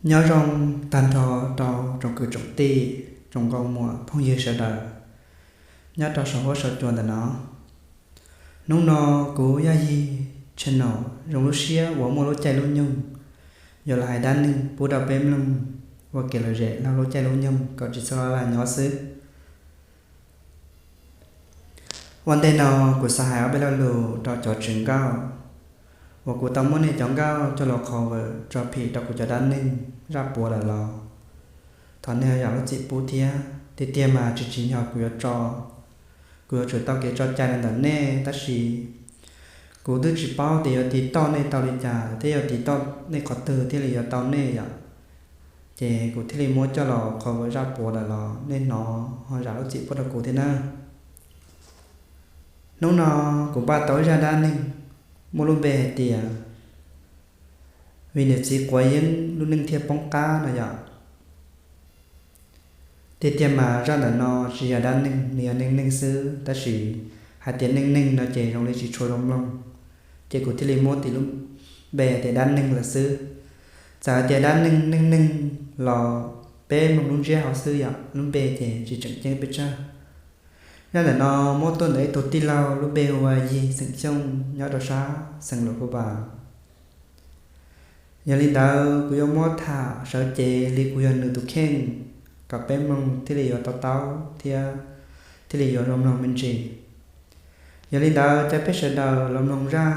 Nyob zoo tag nrho rau tsoom kwv tsoom tij, tsoom nkauj muam phooj ywg sawv daws nyob rau saum huab saum cua ntawm no. Hnub no kuv Yaj Yig channel zoo lub siab uas muaj lub caij lub nyoog yuav los hais dab neeg pub rau peb mloog ua kev lom zem laug lub caij lub nyoog kom tsis txhob laj nyob xwb. Ua ntej no kuv xav hais ob peb lo lus rau cov tswv nkauj uas kuv tau muab nej cov nkauj coj los cover tso phim rau kuv cov dab neeg zaj puav lawm los thov nej zam lub txim pub thiab. Tiag tiag mas tsis tsim nyog kuv yuav tso, kuv yuav tsum tau kev tso cai los ntawm nej, tab sis kuv twb tsis paub tias yuav tiv toj nej tau li cas thiab yuav tiv toj nej qhov twg thiaj li yuav tau nej yom. Ces kuv thiaj li muab coj los cover zaj puav lawm los nej hnov ho zam lub txim pub rau kuv thiab nawb. Hnub no kuv npaj tau ib zaj dab neeg muaj lub npe hais tias vim niam txiv quav yeeb lub neej thiaj poob qab no yom. Tiag tiag mas zaj ntawm no tsis yog dab neeg, nws yog neej neeg xwb, tab sis hais tias neej neeg no ces zoo li tsis tshua zoo mloog, ces kuv thiaj li muab tis lub npe tias dab neeg lawm xwb. Txawm hais tias dab neeg neej neeg los peb mloog lub ntsiab hauv xwb yom, lub npe ces tsis tseem ceeb pes tsawg. Zaj ntawm no muab tuaj ntawm ib tug tij laug lub npe hu ua Yig xeem Xyooj nyob rau sab xeev Luam Phaj Npas. Yog li ntawd kuv yuav muab tham sawv cev li kuv yog nws tus kheej kom peb mloog thiaj li yuav to taub thiab thiaj li yuav zoo mloog me ntsis. Yog li ntawd cov peb sawv daws los mloog zaj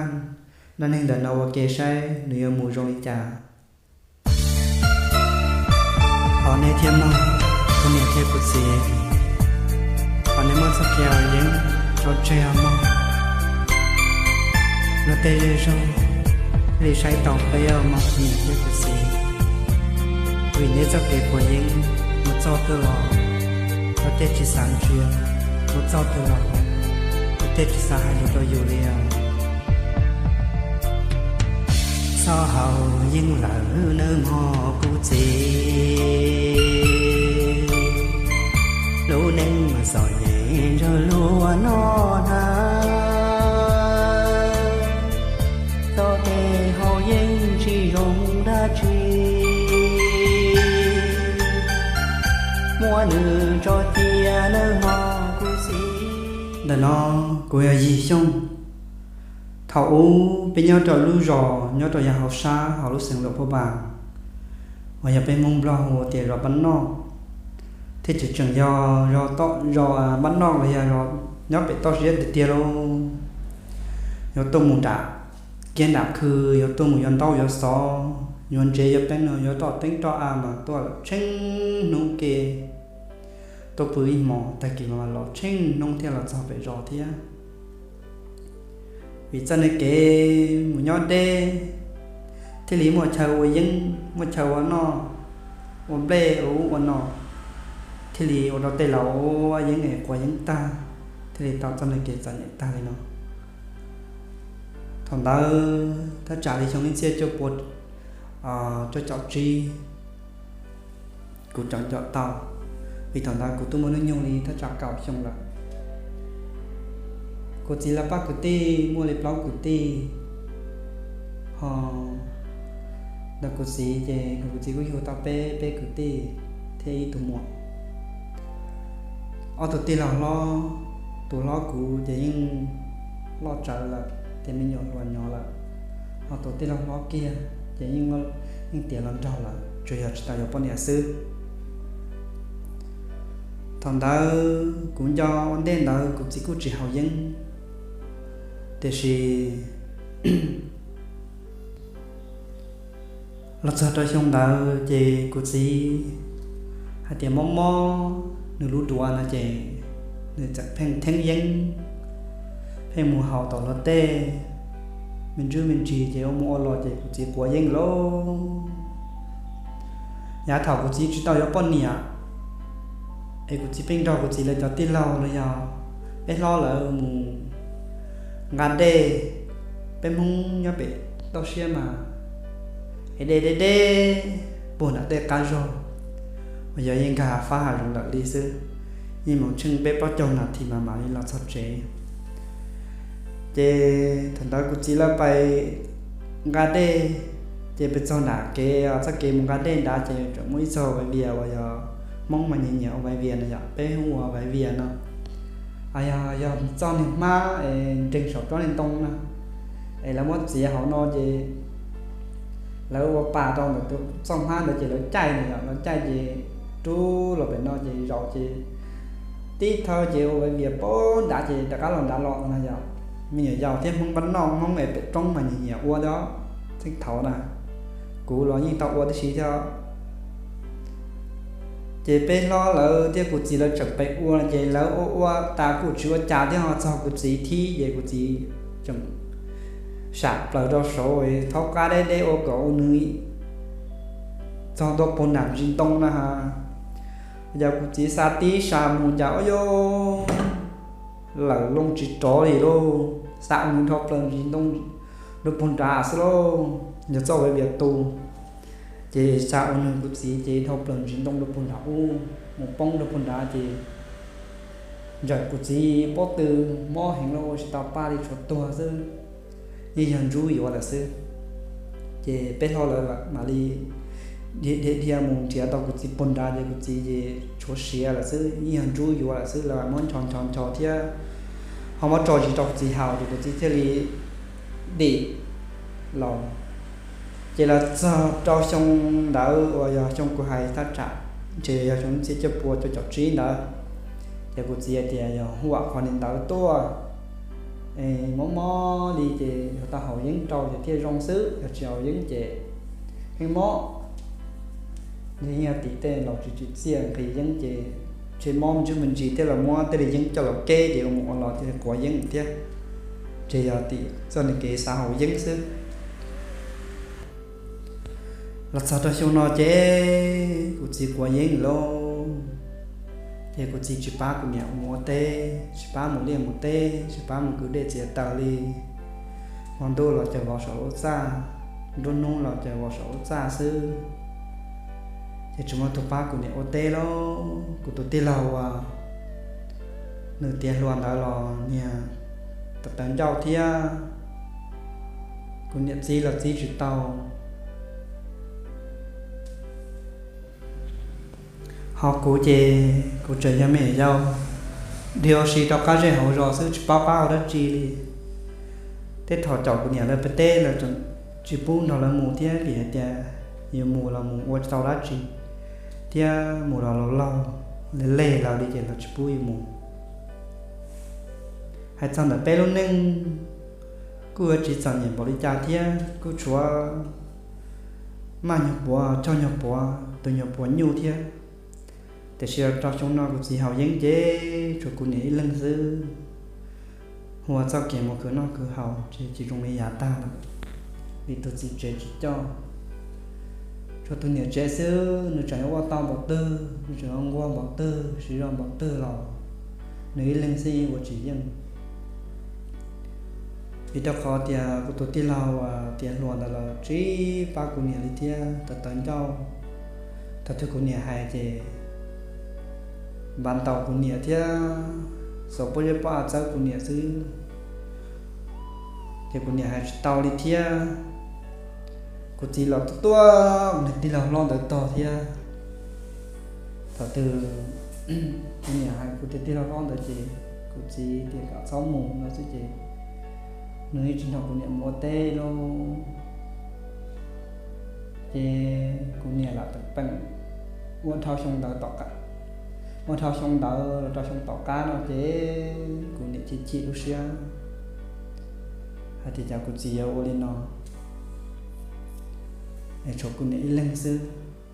dab neeg ntawm no ua ke saib nws yuav mus zoo li cas. Thov nej thiaj mloog, kuv niam thiab kuv txiv, thov nej muab txoj kev quav yeeb tso tseg os mog. Luag tej zej zog thiaj li saib taus peb os mog kuv niam thiab kuv txiv. Vim neb txoj kev quav yeeb mus txoj twg los luag tej tsis xav ntsia, mus txoj twg los luag tej tsis xav hais lus rau yus li os. Txhob haus yeeb lawm nawb mog kuv txiv, lub neej mas txom nyem ntsawg luaj no na. Txoj kev haus yeeb tsis zoo dab tsi, muab nws tso cia nawb mog kuv txiv. Ntawm no kuv yog Yig Xyooj. Thaum ub peb nyob rau lub zos nyob rau yav hauv sab hauv lub xeev Luam Phaj Npas, uas yog peb Hmoob Nplog hu tias zos Pab Noj, thiab tseem tseem yog zos Pab Noj los yog nyob pem toj siab tiag tiag lauj. Yuav tuaj mus nram kiab nram khw, yuav tuaj mus yuav ntaub yuav xov, yuav ntsev yuav peev no yuav roj teeb roj av mas tuaj lawm tsheej hnub ke. Tuaj pw ib hmos tag kis mas los tsheej hnub thiaj los txog pem zos thiab. Vim txoj niag kev mus nyob deb, thiaj li muaj chaw ua yeeb muaj chaw ua noj, ua nplej ua ub ua no, thiaj li ua rau tej laus ua yeeb es quav yeeb tag, thiaj li tau txoj niag kev txom nyem tag li no. Thaum ntawd thaj tsam li xyoo ib txhiab cuaj pua cuaj caum tsib, kuv caum ncaum tau, vim thaum ntawd kuv twb muaj hnub nyoog li thaj tsam kaum xyoo lawm. Kuv txiv lawv pab kwv tij muaj li plaub kwv tij, ho ntawm kuv txiv ces kuv txiv kuj yug tau peb peb kwv tij thiab ib tug muam. Ob tug tij laug hlob, tus hlob kuv ces yeej loj tsawv lawm, tiav me nyuam hluas nyob lawm, ho tus tij laug hlob kiag ces yeej tiav los nraug lawm, tsuas yog tsis tau yuav poj niam xwb. Thaum ntawd kuv nco ua ntej ntawd kuv txiv kuj tsis haus yeeb, tiam sis los txog rau xyoo ntawd ces kuv txiv hais tias mob mob nws lub duav no ces nws txawm pheej theeb yeeb, pheej mus haus tom luag tej me ntsuj me ntsis ces ua mus ua los ces kuv txiv quav yeeb lauj. Yav thaum kuv txiv tsis tau yuav poj niam es kuv txiv pheej nrog kuv txiv lawv cov tij laug los yog peb hlob lawv mus nqa dej, peb Hmoob nyob pem toj siab mas es dej deb deb puag nram tej qab zog, uas yog yeej nkag fab hav zoov lawm li xwb, yeej mus tsheej peb plaub caug nas this mas mam li los txog tsev. Ces thaum ntawd kuv txiv lawv pais nqa dej, Ces peb txog nram kev, txoj kev mus nqa dej nrad ces tseem muaj ib txog vais vias uas yog Hmoob mas nyiam nyiam ua vais vias no yom, peb hu ua vais vias no. Yog, yog txoj niag hmab es nreeg saum tsob niag ntoo na, es lawv muab txiav hauv no ces lawv ua pas rau ntawm txoj hmab ntawd ces lawv caij no yom, lawv caij ces rub los pem no ces zaum ces tib thawb ces ua vais vias pem nrad ces rov qab los nrad los no yom. Me nyuam yaus thiab Hmoob npab noj Hmoob es pem roob mas nyiam nyiam ua thiab, txheej thaud na, kuv los yeej tau ua tib si thiab. Ces peb hlob lawv thiab kuv txiv lawv tseem pem ua ces lawv ua ua tas kuj tsis ua cas thiab ho txog kuv txiv thib ces kuv txiv tseem sam plaws rau saud thaub qab deb deb ua kom ua nws txog ntua puag nram ntsis ntoo na ha. Yog kuv txiv xa tib sa mus cas ua yog lawm loo tsis rov li lauj, xa ua nws dhau plaws ntsis ntoo rau puag nrad xwb lauj, yog txoj vais vias tu. Ces xa ua nws kuv txiv ces dhau plaws ntsis ntoo rau puag nrad ub mus poob rau puag nrad ces ntsaws kuv txiv pob tw mob heev lawm ua tsis tau paj li tshuav tuag xwb, yeej yog ntsub yuav lawm xwb. Ces peb hlob lawv mam li dhia dhia mus nrhiav tau kuv txiv puag nrad ces kuv txiv ces tshuav siav lawm xwb, yeej yog ntsub yuav lawm xwb, lawv muab ncho ncho ncho thiab ho muab tso zis rau kuv txiv haus ces kuv txiv thiaj li dim los. Ces los txog rau xyoo ntawd uas yog xyoo kuv hais thaj tsam, ntshe yog xyoo ib txhiab cuaj pua cuaj caum tsib ntawd, ces kuv txiv hais tias yog huam qhov niam ntawd tuaj mob mob li ces yog tau haus yeeb rau ces thiaj zoo xwb, yog tsis haus yeeb ces yeej mob. Nws yeej yog tim tej laus tsis tsim txiaj nqhis yeeb ces ntshe mob me ntsis me ntsis thiab los muab tej li yeeb coj los keb ces ua mus ua los thiaj li quav yeeb thiab. Ces yog tim txoj niag kev xav haus yeeb xwb. Los txog rau xyoo no ces kuv txiv quav yeeb lauj, ces kuv txiv tsis pab kuv niam mus ua teb, tsis pab mus liaj mus teb, tsis pab mus kwv dej txiav taws li. Hmo ntuj los ces vov saum lub txaj, nruab hnub los ces vov saum lub txaj xwb. Ces tsis muaj tus pab kuv niam ua teb lauj. Kuv tus tij laug uas nws tiav hluas ntawd los niag tawv tawv ncauj thiab, kuv niam txib los txib tsis tau. Ho kuv ces kuv tseem yog me nyuam yaus, dhia ua si rau qab zej hauv zos xwb tsis paub qab hau dab tsi li. Tej thaum caum kuv niam lawv pem teb lawv tseem tsis pub nrog lawv mus thiab vim hais tias yus mus los mus ua tsis tau dab tsi, thiab mus los laus laus, lig lig lawm li ces lawv tsis pub yus mus. Hais txog ntawm peb lub neej kuj yuav tsis txom nyem npaum li cas thiab, kuj tshuav maj nyuag puav, cog nyuag puav, tus nyuag puav nyuj thiab. Tiam sis los rau xyoo no kuv txiv haus yeeb ces tshuav kuv niam ib leeg xwb. Hu ua txoj kev mus khwv noj khwv haus ces tsis zoo li yav tag lawm, vim tus txiv tsev tsis coj. Tshuav tus niam tsev xwb, nws tseem yuav ua tau npaum twg, nws tseem yuav nquag npaum twg, siv zog npaum twg los nws ib leeg xwb yeej ua tsis yeej. Vim rau qhov tias kuv tus tij laug uas tiav hluas ntawd los tsis pab kuv niam li thiab, tawv tawv ncauj. Thaum twg kuv niam hais ces npav ntaus kuv niam thiab xuas pob zeb pob av txawb kuv niam xwb, ces kuv niam hais tsis tau li thiab. Kuv txiv los tuaj tuaj kuv niag tij laug hlob ntawd tog thiab. Thaum twg kuv niam hais kuv tus tij laug hlob ntawd ces kuv txiv tias kom txhob mus no xwb ces nws yeej tsis nrog kuv niam mus ua teb lauj. Ces kuv niam lam teem peem ua dhau xyoo ntawd tom qab, ua dhau xyoo ntawd los rau xyoo tom qab no ces kuv niam chim chim lub siab hais tias cas kuv txiv yuav ua li no, es tshuav kuv niam ib leeg xwb,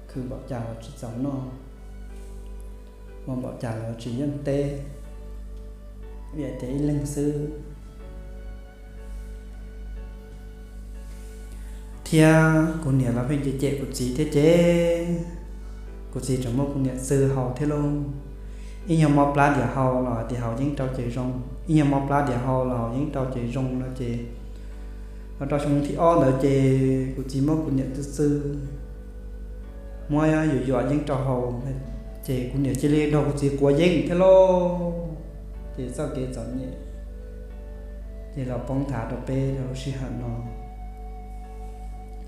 khwv npaum cas los tsis txaus noj, ua npaum cas los tsis yeej teb, vim tias ib leeg xwb. Thiab kuv niam los pheej cem cem kuv txiv thiab ces kuv txiv tseem muab kuv niam txwv haus thiab lauj. Ib nyuag mob plab diam hau los hais tias haus yeeb rau ces zoo, ib nyuag mob plab diam hau los haus yeeb rau ces zoo no ces los rau xyoo thib ob ntawd ces kuv txiv muab kuv niam txwv txwv, muab yuam yuam yeeb rau haus, ces kuv niam cia li nrog kuv txiv quav yeeb thiab lauj. Ces txoj kev txom nyem ces los poob nthav rau peb rau lub sij hawm no.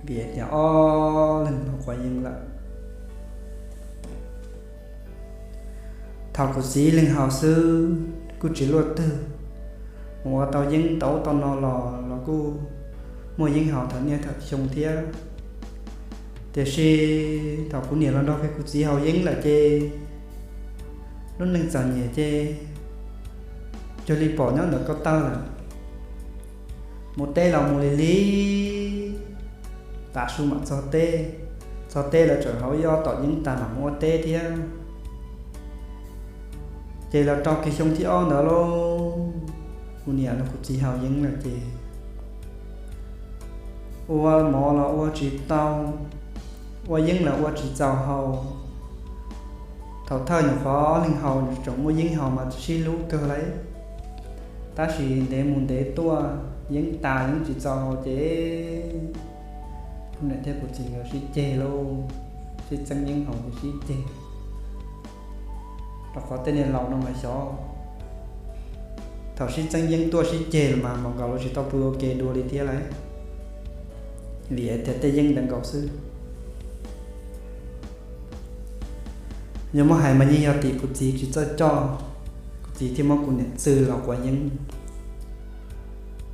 vim tias ob leeg los quav yeeb lawm. Thaum kuv txiv ib leeg haus xwb kuj tsis luaj twg, mus ua tau yeeb tau ub tau no los los kuj muaj yeeb haus thaum niaj thaum xyoo thiab. Tiam sis thaum kuv niam los nrog kuv txiv haus yeeb lawm ces lub neej txom nyem ces cuag li pom nyob ntawm ko taw lawm. Mus teb los mus lig lig, tav su mam txog teb, txog teb lawv tseem haus ib ob tom yeeb tas mam mus ua teb thiab. Ces los rau kiag xyoo thib ob ntawd lauj, kuv niam los kuv txiv haus yeeb lawm ces ua mov los ua tsis tau, ua yeeb los ua tsis txaus haus. Thaum thawj nyuam qhuav ob leeg haus tseem muaj yeeb haus mas sib hlub kawg lauj, tab sis ntev mus ntev tuaj yeeb tas yeeb tsis txaus haus ces kuv niam thiab kuv txiv nkawd sib ceg lauj, sib txeeb yeeb haus ces sib ceg. Rau qhov tej niag laus no mas xyov, thaum sib txeeb yeeb tuaj sib ceg los mas npaum nkaus lawv tsis tau pw ua ke dua li thiab lauj, vim tias tej yeeb ntawd nkaus xwb. Yog muab hais mas yeej yog tim kuv txiv tsis txawj coj, kuv txiv thiaj muab kuv niam txw los quav yeeb.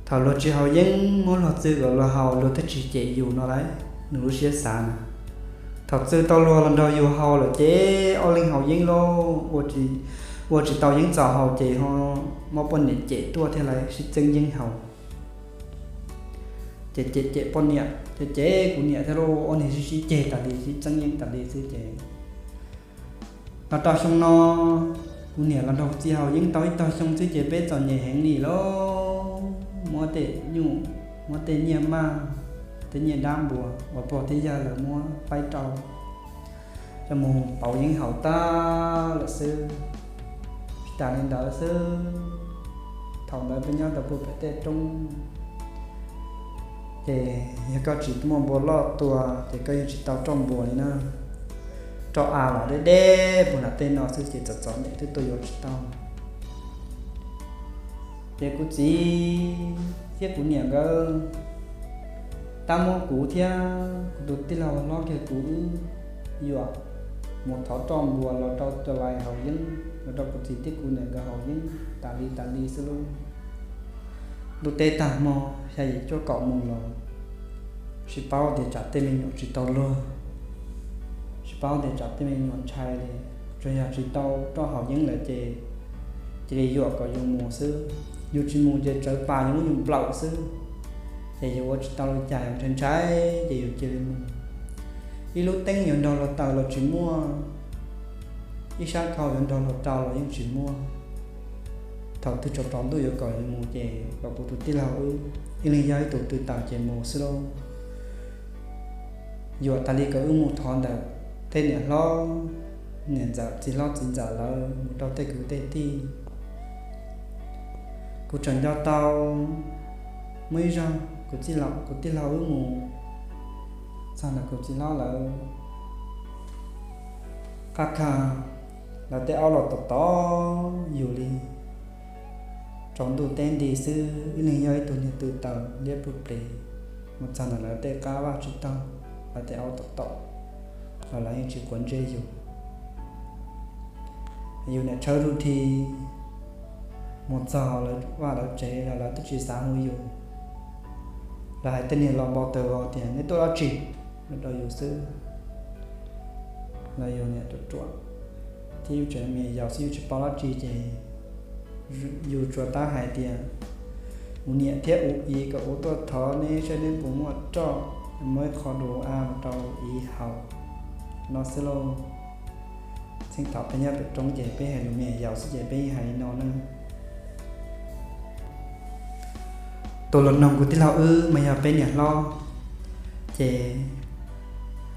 Thaum luag tsis haus yeeb muab luag txw kom luag haus luag thiaj tsis cem yus no lauj, nws lub siab xav na. Thaum txw tau luag los nrog yus haus lawm ces ob leeg haus yeeb lauj, ua tsis tau yeeb txaus haus ces ho muab poj niam cem tuaj thiab lauj, sib txeeb yeeb haus. Ces cem cem poj niam ces cem kuv niam thiab lauj, ob niag sib sib ceg tas li, sib txeeb yeeb tas li xwb ces los rau xyoo no kuv niam los nrog kuv txiv haus yeeb tau ib tog xyoo xwb ces peb txom nyem heev li lauj, muab tej nyuj, muab tej nyiaj maj, tej nyiaj dab npua uas pog thiab yawg lawv muab faib rau coj mus pauv yeeb haus tag lawm xwb. Tsis tas li ntawd xwb, thaum ntawd peb nyob rau puag pem tej roob ces yog koj tsis muaj npua loj tua ces koj yeej tsis tau roj npua li na. Roj av los deb deb puag nram tej no xwb ces txom txom nyem twb tuaj yuav tsis tau. Ces kuv txiv thiab kuv niam nkawd tab muab kuv thiab kuv tus tij laug hlob kiag kuv wb yuam mus thov roj npua los rau cov lais haus yeeb, los rau kuv txiv thiab kuv niam nkawd haus yeeb tas li tas li xwb lauj. Ntuj teb tag hmo xya yim cuaj kaum moos los tsis paub tias tsam tej me nyuam tsis tau luag, tsis paub tias tsam tej me nyuam ntshai li, tsuas yog tsis tau roj haus yeeb lawm ces cia li yuam kom yus mus xwb. Yus tsis mus ces tsawv pas yus muab yus nplaum xwb. Ces yus ua tsis tau li cas, yus ntshai ntshai ces yus cia li mus. Ib lub teeb yuav nrog luag taws los tsis muaj, ib sab khau yuav nrog luag rau los yeej tsis muaj. Thaum twg tsaus tsaus ntuj yuav kom yus mus ces kom kuv tus tij laug wb ib leeg yog ib tug tw taws ces mus xwb lauj. Yuam tas li kom wb mus thov ntawm tej niam hlob, niam ntxawm txiv hlob txiv ntxawm lawv mus rau tej kwv tej tij. Kuv tseem nco tau muaj ib zaug kuv tij laug, kuv tij laug wb mus txog ntawm kuv txiv hlob lawv qab kha, lawv tej aub los tom tom yus li. Tsaus ntuj teb nti xwb ib leeg yog ib tug niag tw taws liab ploog ples mus txog ntawm lawv tej qab vaj tsib taug, lawv tej aub tom tom los lawv yeej tsis quav ntsej yus. Yus niam tshawb lub dhi mus txog lawv vaj lawv tsev los lawv twb tsis xav hu yus. Lawv hais tej niag lo npau taws vau tias neb tuaj dab tsi, los rau yus xwb. Los yus niam ruam ruam thiab yus tseem me yaus xwb yus tsis paub dab tsi ces yus tsuas tab hais tias, kuv niam thiab kuv txiv kom kuv tuaj thov neb saib neb puas muaj roj, muab ib qho dua av mus rau kuv txiv haus no xwb lauj. Txheej thaum peb nyob pem roob ces peb hais lus me yaus xwb ces peb yeej hais li no na. Tus los noog kuv tij laug wb mas yog peb niam hlob, ces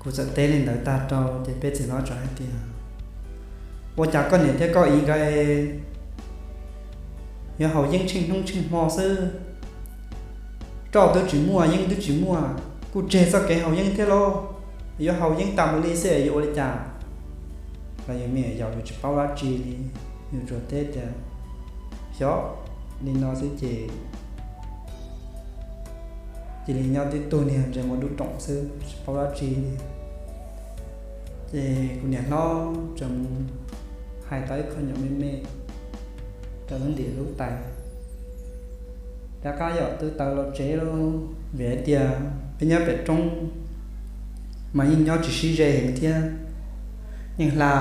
kuv txawm teb li ntawd tag rau ces peb txiv hlob txawm hais tias, ua cas koj niam thiab koj txiv nkawd yuav haus yeeb tsheej hnub tsheej hmo xwb, roj twb tsis muaj yeeb twb tsis muaj, kuj tseg txoj kev haus yeeb thiab lauj, yuav haus yeeb tas mus li xwb yuav ua li cas? Los yus me nyuam yaus yus tsis paub dab tsi li, yus tsuas teb tias, xyov, li no xwb ces cia li nyob tib tug niag ntses mus dub room xwb tsis paub dab tsi li. Ces kuv niam hlob txawm mus hais tau ib qho nyuam me me rau lub ntim lub tais, rov qab yam twb tawm los tsev lauj, vim hais tias peb nyob pem roob mas yeej nyob tsis sib ze heev thiab. Yeej hla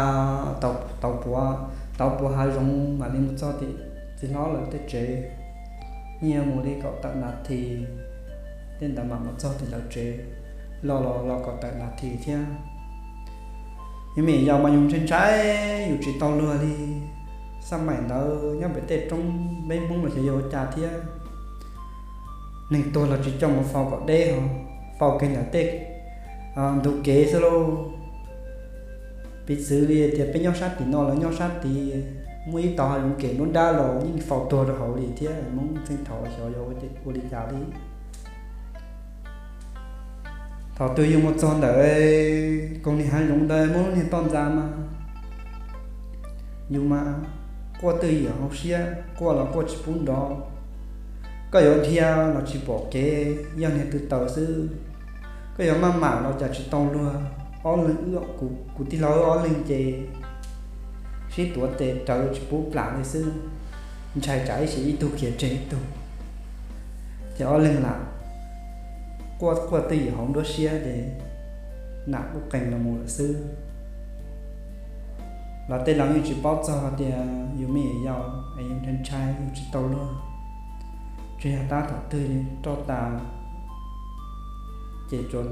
tau puav, tau puav hav zoov mam li mus txog tim txiv hlob lawv tej tsev. Yeej yuav mus li kaum tawm nas this, tej ntawd mam mus txog tim lawv tsev, los los los kaum tawm nas this thiab. Yus me nyuam yaus mas yus ntshai ntshai, yus tsis tau luag li. Xab maim ntawd nyob pem tej roob, peb Hmoob los xyov yog ua cas thiab, neeg tuag los tsis coj mus faus kom deb ho, faus kiag ntawm tej ntug kev xwb lauj. Piv txwv li tias peb nyob sab tim no, lawv nyob sab tid, muaj ib tog hav zoov kem nruab nrab los yeej faus tuag rau hauv li thiab. Hmoob txheej thaum xyov yog ua li cas li. Thaum twg yus mus txog ntawm koog niag hav zoov ntawd muaj lub niag toj ntxas mas yus mas quaj twj ywm hauv siab, quaj los quaj tsis pub nrov. Koj yuav dhia los tsis pom kev, yog niag tw taws xwb. Koj yuav maj mam los cas tsis tau luag. Ob leeg, kuv tij laug wb ob leeg ces sib tuav tes rawv tsis pub plam li xwb, ntshai tsam ib sim ib tug khiav tseg ib tug. Ces ob leeg lam quaj quaj twj ywm hauv nruab siab ces nam kuj qees los mus lawm xwb. Los tej laus yeej tsis paub txog tias yus me nyuam yaus es yus ntshai ntshai yus tsis tau luag, tsuas yog tab tom twg roj tas ces tsuas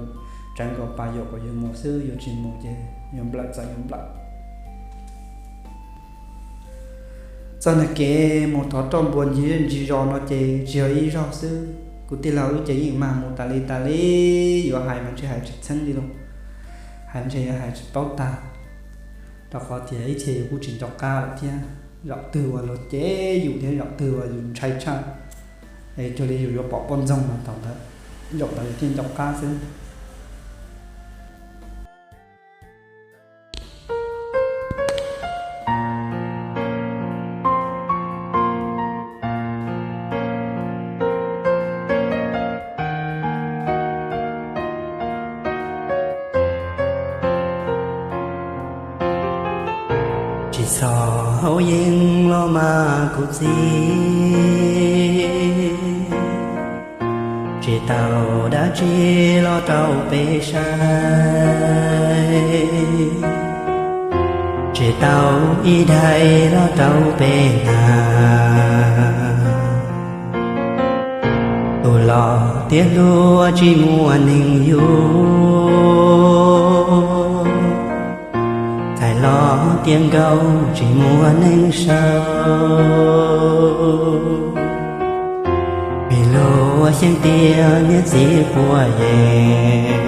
tsawv nkaus pas yuam kom yus mus xwb, yus tsis mus ces yus nplawm txawm yus nplawm. Txoj niag kev mus thov roj npua ncig zej ncig zos no ces tsis yog ib zaug xwb, kuv tij laug wb ces yeej mag mus tas li tas li, yuav hais mas ntshe hais tsis txheeb li lauj, hais ntshe yuav hais tsis paub tag, rau qhov tias ib txhia yus kuj tsis nco qab lawm thiab. Zaum twg uas luag cem yus thiab zaum twg uas yus ntshai tshaj es cuag li yus yuav pom poj ntxoog no thaum ntawd, zaum ntawd yus thiaj nco qab xwb. Tsis txhob haus yeeb los mas kuv txiv, tsis tau dab tsi los rau peb saib, tsis tau ib daim los rau peb hnav. Tus los tias hluas tsis muaj neeg yug, ntxhais los tias nkauj tsis muaj neeg sau. Vim luag xyeej tias niam txiv quav yeeb,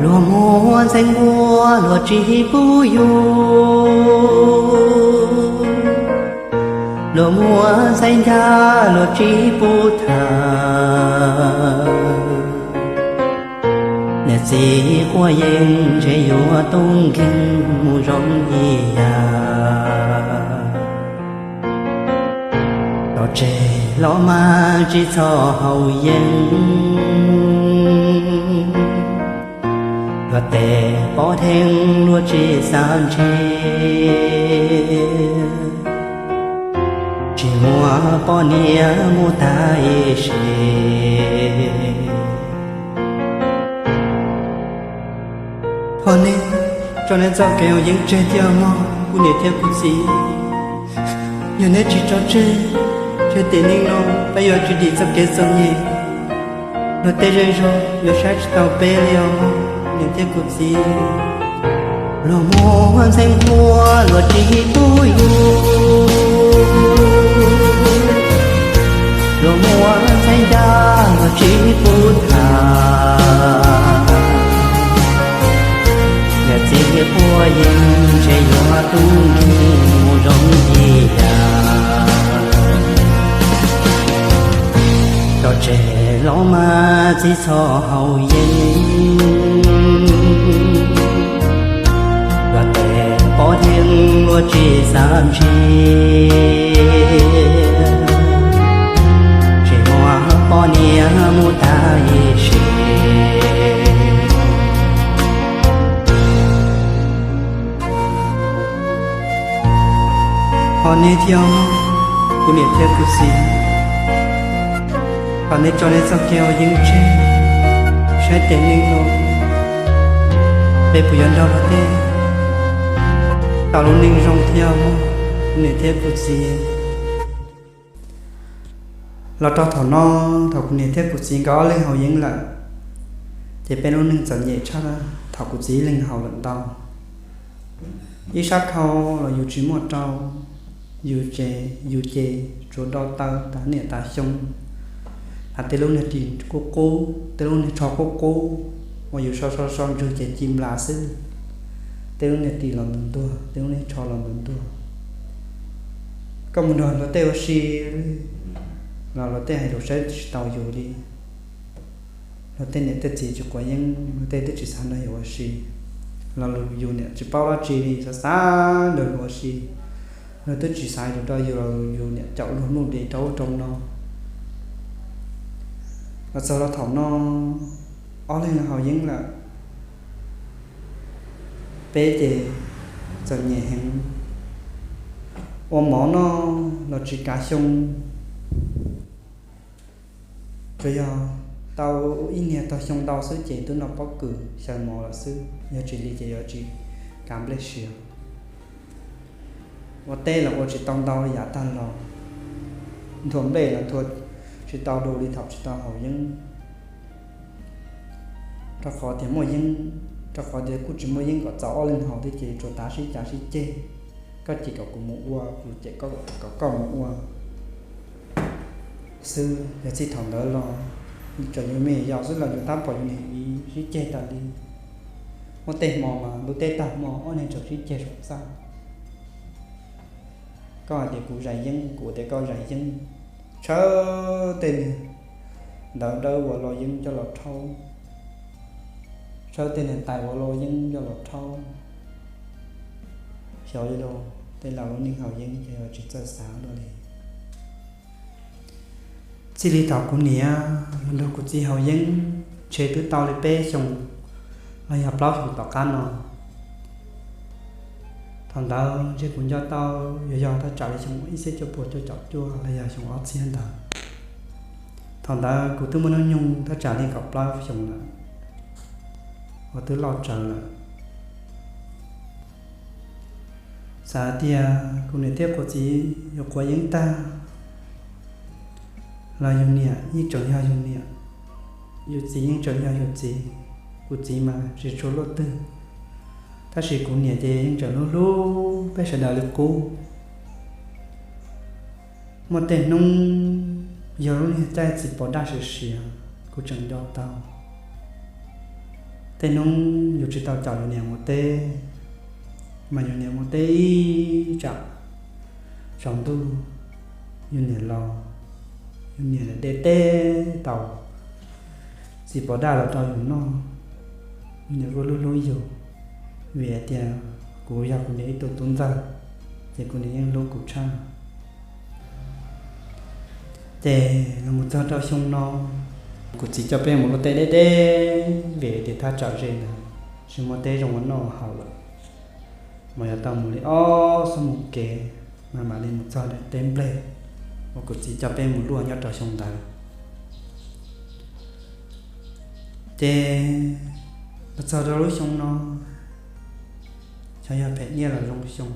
luag muab ntxhais nquab luag tsis pub yug, luag muab ntxhais ncaj luag tsis pub tham. Niam txiv quav yeeb ntshe yuav tub nkeeg mus zoo ib yam. Rov tseg los mas tsis txhob haus yeeb, luag tes pob dheev luag tsis xav ntsia, tsis muaj poj niam mus tag ib sim. Thov nej tso nej txoj kev haus yeeb tseg thiab mog kuv niam thiab kuv txiv. Yog neb tsis tso tseg, ntshe tiam neej no peb yuav tsis dim txoj kev txom nyem, luag tej zej zog yuav saib tsis taus peb li os niam thiab kuv txiv. Luag muab ntxhais nquab luag tsis pub yug, luag muab ntxhais ncaj luag tsis pub tham. Niam txiv quav yeeb ntshe yuav tub nkeeg mus zoo ib yam. Rov tseg los mas tsis txhob haus yeeb, luag tes pob dheev luag tsis xav ntsia, tsis muaj Niam mus tag ib sim. Ho nej thiab, kuv niam thiab kuv txiv, thov nej tso nej txoj kev ua yeeb tseg, saib tes neeg no, peb puas yuav nrog luag tej tau lub neej zoo thiab, kuv niam thiab kuv txiv. Los rau thaum no, thaum kuv niam thiab kuv txiv nkawd ob leeg haus yeeb lawm, ces peb lub neej txom nyem tshaj thaum kuv txiv ib leeg haus lawm ntau. Ib sab khau los yus tsis muaj rau, yus ces yus ces tsuas do taw tas niam tas xyoo, hais tej lub niag ris qub qub, tej lub niag tsho qub qub uas yus so so so ntswg ces ci nplas xwb, tej lub niag ris los ntuag ntuag, tej lub niag tsho los ntuag ntuag. Koj mus nrog luag tej ua si los luag tej hais lus saib tsis taus yus li. Luag tej niam tej txiv tsis quav yeeb, luag tej twb tsis xav nrog yus ua si, los yus niam tsis paub dab tsi li, xav xav nrog luag ua si, luag twb tsis xav yus rau yus los yus niam caum luag nplooj npe rau ub rau no. Los txog rau thaum no, ob leeg haus yeeb lawm, peb ces txom nyem heev, ua mov noj los tsis kav xyoo, tsuas yog tau ib niag tog xyoo ntau xwb ces twb noj pob kws xyaw mov lawm xwb, yog tsis li ces yuav tsis kav nplej siav. Ua teb los ua tsis tau ntau li yav tag los, nthua nplej los nthua tsis tau dua li thaum tsis tau haus yeeb. Rau qhov tias muaj yeeb, rau qhov tias kuj tsis muaj yeeb kom txaus ob leeg haus thiab ces tsuas tav sib cav sib ceg, koj ces kom kuv mus ua, kuv ces kom koj mus ua xwb. Yog txij thaum ntawd los, tsuas yus me yau xwb los yus tab pom yus niam sib ceg tas li. Muaj tej hmo mas ntuj teb tag hmo ob leeg tseem sib ceg saum txaj. Koj hais tias kuv zais yeeb, kuv tias koj zais yeeb, tshawb tej niag ntawv dawb ua lau yeeb coj los rhaub, tshawb tej niag tais ua lau yeeb coj los rhaub. Xyov li lauj, tej laus lub neej haus yeeb ces tsis txawj xav dua li. Txij li thaum kuv niam los nrog kuv txiv haus yeeb, ntshe twb tau li peb xyoos los yog plaub xyoos tom qab no. Thaum ntawd ntshe kuv nco tau yuav yog thaj tsam li xyoo ib txhiab cuaj puas cuaj caum cuaj los yog xyoo ob txhiab ntawd. Thaum ntawd kuv twb muaj hnub nyoog thaj tsam li kaum plaub xyoos lawm, uas twb loj tsawv lawm. Xav tias kuv niam thiab kuv txiv yus quav yeeb tag los yus niam yeej tseem yog yus niam, yus txiv yeej tseem yog yus txiv. Kuv txiv mas tsis tshua luaj twg, tab sis kuv niam ces yeej tseem hlub hlub peb sawv daws li qub. Muaj tej hnub yog lub niag caij txiv pos daj siav siav, kuv tseem nco tau. Tej hnub yus tsis tau caum yus niam mus teb, mas yus niam mus teb ib tsam tsaus ntuj, yus niam los, yus niam de teb tau txiv pos daj los rau yus noj. Yus niam kuj hlub hlub yus, vim hais tias kuv yog kuv niam ib tug tub ntxawg, ces kuv niam yeej hlub kuv tshaj. Ces los mus txog rau xyoo no, kuv txiv coj peb mus luaj teb deb deb, vim tias thaj tsam ze ntawd tsis muaj teb zoo ua noj ua haus lawm, mas yuav tau mus li ob xuab moos kev mas mam li mus txog daim teb nplej uas kuv txiv coj peb mus luaj nyob rau xyoo ntawd. Ces los txog rau lub xyoo no, xyov yog phem nyiaj los zoo xyoo,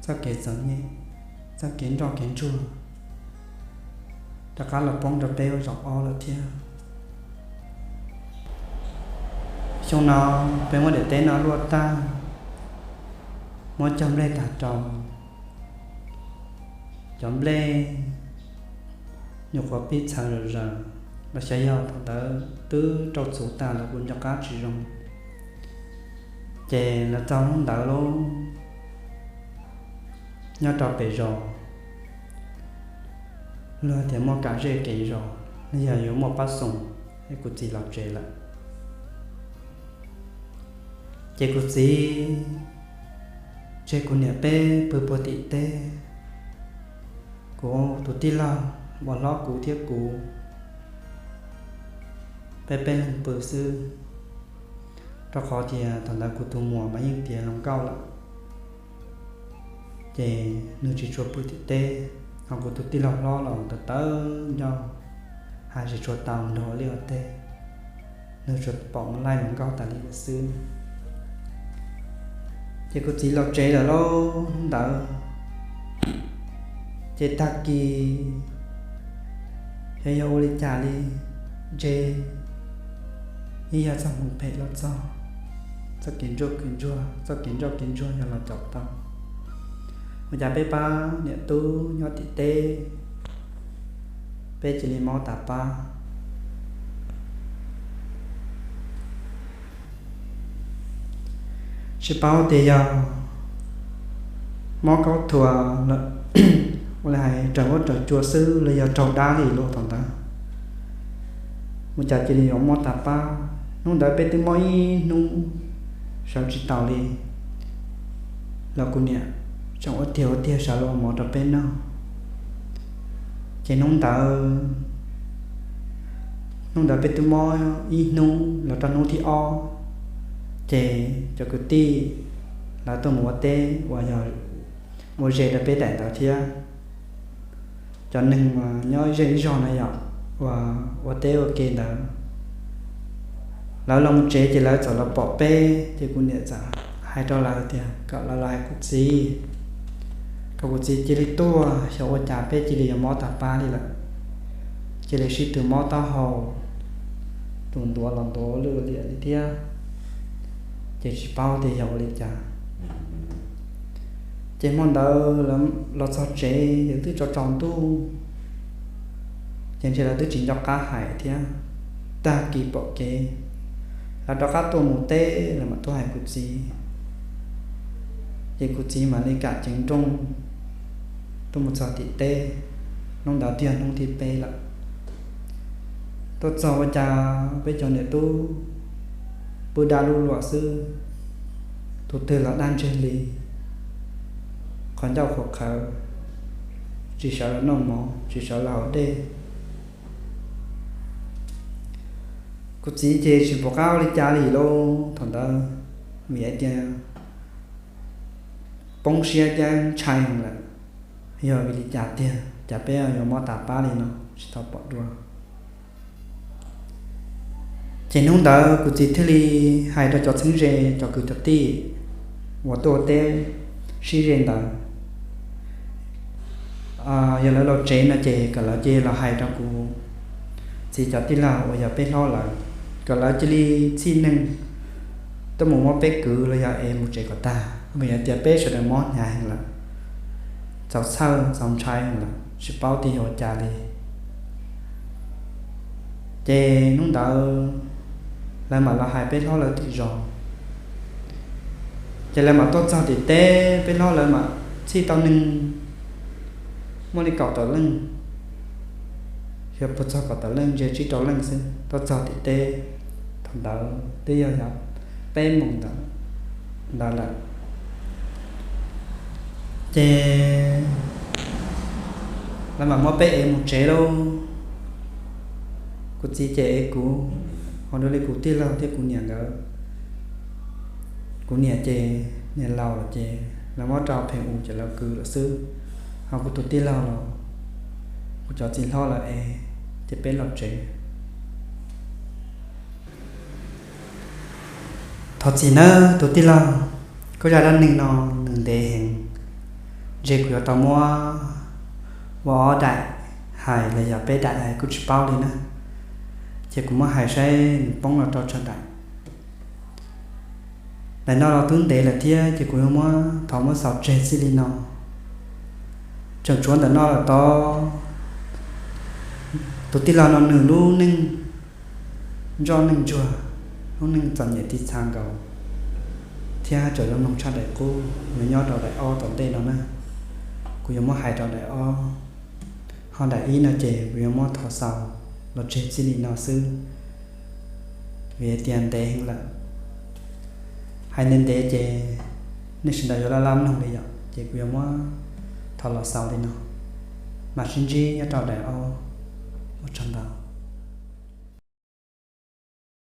txoj kev txom nyem, txoj kev nroj kev ntsuag rov qab los poob rau peb lub zaum ob lawm thiab. Xyoo no peb muab daim teb no luaj tag, muab cog nplej tag rau, cov nplej nyuam qhuav pib txhawv zom zaws, los xyov yog thaum ntawd twb rau txhuv tag los kuv nco qab tsis zoo. Ces los txog hnub ntawd lauj, nyob rau pem zos, luag tias muaj kam zej kev zos, los yog yuav muaj pab xoom, es kuv txiv los tsev lawm. Ces kuv txiv tseg kuv niam peb pw puag tim teb. Kuv tus tij laug uas hlob kuv thiab kuv peb peb leeg pw xwb, rau qhov tias thaum ntawd kuv tus muam mas yeej tiav hluas nkauj lawm, ces nws tsis tshua pw tim teb, ho kuv tus tij laug hlob los tawv tawv ncauj, hais tsis tshua tau nrog ua liaj ua teb, nws tsuas pom mus laij hluas nkauj tas li lawm xwb. Ces kuv txiv los tsev lawm lauj hnub ntawd, ces tag kis xyov yog ua li cas li, ntshe ib yog txoj hmoov phem los txog, txoj kev ntsuj kev ntsuag, txoj kev ntsuj kev ntsuag yog los caum tau. Ua cas peb pab niam tub nyob tim teb, peb cia li mob tas pab. Tsis paub tias yog mob kaub thuas, ua li hais raws huab raws cua xwb los yog raug dab li los thaum ntawd, ua cas cia li yuav mob tas pab. Hnub ntawd peb twb mob ib hnub sawv tsis taus li, los kuv niam tseem ua tiag ua tiag sawv los ua mov rau peb noj. Ces hnub ntawd, hnub ntawd peb twb mob ib hnub los rau hnub thib ob, ces cov kwv tij lawv tuaj mus ua teb uas yog ua ze rau peb daim ntawd thiab. Cov neeg uas nyob zej zog no yom, uas ua teb ua ke ntawd, lawv los mus tsev ces lawv txawm los pom peb, ces kuv niam txawm hais rau lawv tias kom lawv los hais kuv txiv, kom kuv txiv cia li tuaj, xyov ua cas peb cia li yuav mob tas pab li lawm. Cia li sib tw mob taub hau, tus ntuav los ntuav lwj liam li thiab, ces tsis paub tias yog ua li cas. Ces hmo ntawd los txog tsev ces twb tsaus tsaus ntuj, ces ntshe lawv twb tsis nco qab hais thiab. Tag kis pom kev, lawv rov qab tuaj mus teb, lawv mam tuaj hais kuv txiv. Ces kuv txiv mam li kam ceev nrooj tuaj mus txog tim teb. Hnub ntawd twb yog hnub thib peb lawm. Tuaj txog ua cas peb cov niam tub pw dab lub luam xwb, tus twg los dab ntseg li, qhov ncauj qhuav qhawv, tsis sawv los noj mov, tsis sawv los haus dej. Kuv txiv ces tsis pom qab ua li cas li lauj thaum ntawd, vim hais tias poob siab thiab ntshai heev lawm, yog vim li cas tiag cas peb yuav mob tas pab li no tsis tau pom dua. Ces hnub ntawd kuv txiv thiaj li hais rau cov txheeb ze, cov kwv cov tij uas tuaj ua teb sib ze ntawd, yog lawv los tsev no ces kom lawv cia li los hais rau kuv txiv cov tij laug uas yog peb hlob lawm, kom lawv cia li txhij neeg tuaj mus muab peb kwv los yog es mus tsev kom tag, vim hais tias peb sawv daws mob hnyav heev lawm, txaus txhawj txaus ntshai heev lawm, tsis paub tias yog ua cas li. Ces hnub ntawd lawv mam los hais peb hlob lawv tim zos, ces lawv mam tuaj txog tim teb, peb hlob lawv mam txhij tau neeg muaj li kaum tawm leej, yog puag txog kaum tawm leej ntshe tsib rau leej xwb tuaj txog tim teb. Thaum ntawd twb yog peb moos ntawd lawm. Ces lawv mam muab peb ev mus tsev lauj. Kuv txiv ces ev kuv, ho dua li kuv tij laug thiab kuv niam nkawd. Kuv niam ces niam laus lawm ces lawv muab rau phem us ces lawv kwv lawm xwb. Ho kuv tus tij laug los kuv cov txiv hlob lawv ev, ces peb los tsev. Thov txim nawb tus tij laug, koj zaj dab neeg no nws ntev heev, ntshe kuv yuav tau muab ua ob daim hais los yog peb daim hais kuj tsis paub li na. Ces kuv muab hais saib nws poob los rau tsawg daim. Daim no los twb ntev lawm thiab ces kuv yuav muab thov muab xaus tseg txij li no. Tseem tshuav ntawm no lawm tod, tus tij laug no nws lub neej ntsoj neej ntsuag, lub neej txom nyem tiv txha nkaus, thiab tseem zoo mloog tshaj daim qub, nws nyob rau daim ob tom ntej no na. Kuv yuav muab hais rau daim ob, ho daim ib no ces kuv yuav muab thov xaus los tseg txij li no xwb, vim tias ntev heev lawm. Hais ntev ntev ces nej sawv daws yuav laj laj mloog li yom, ces kuv yuav muab thov los xaus li no. Mam sib ntsib nyob rau daim aub. Ua tsaug ntau.